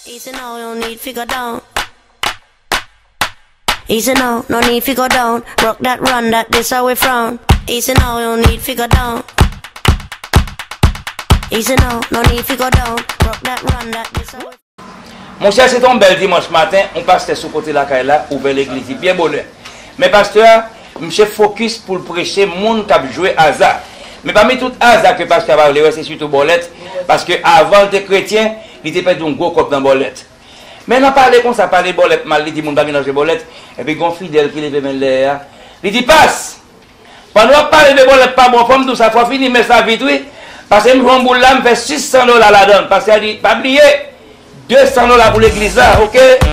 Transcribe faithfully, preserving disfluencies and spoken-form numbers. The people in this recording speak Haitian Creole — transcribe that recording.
Easy now, no need fi go down. Easy now, no need fi go down. Rock that, run that, this how we frown. Easy now, no need fi go down. Easy now, no need fi go down. Rock that, run that, this how we Monchè, se te yon bèl dimanch maten, yon pastè sou kote lakay la, ouvè legliz li byen bonè. Men pastè a, misye fokis pou l preche moun k ap jwe aza. Men pami tout aza ke pastè a pa vle wè, se sitou bòlèt, paske avan l te kretyen, li te pèdi yon gwo kòb nan bòlèt. Men nan pale konsa, pale bòlèt mal, li di moun pa gen dwa jwe bòlèt, epi gon fidèl ki leve men l dèyè a. Li di, Pas! Pandan w ap pale de bòlèt pa bon, fò m di w sa, fò w fini mès la vit, wi. Paske m jwe yon boul la, m fè sis san dola ladan l. Pastè a di, pa bliye, de san dola pou legliz la, oke?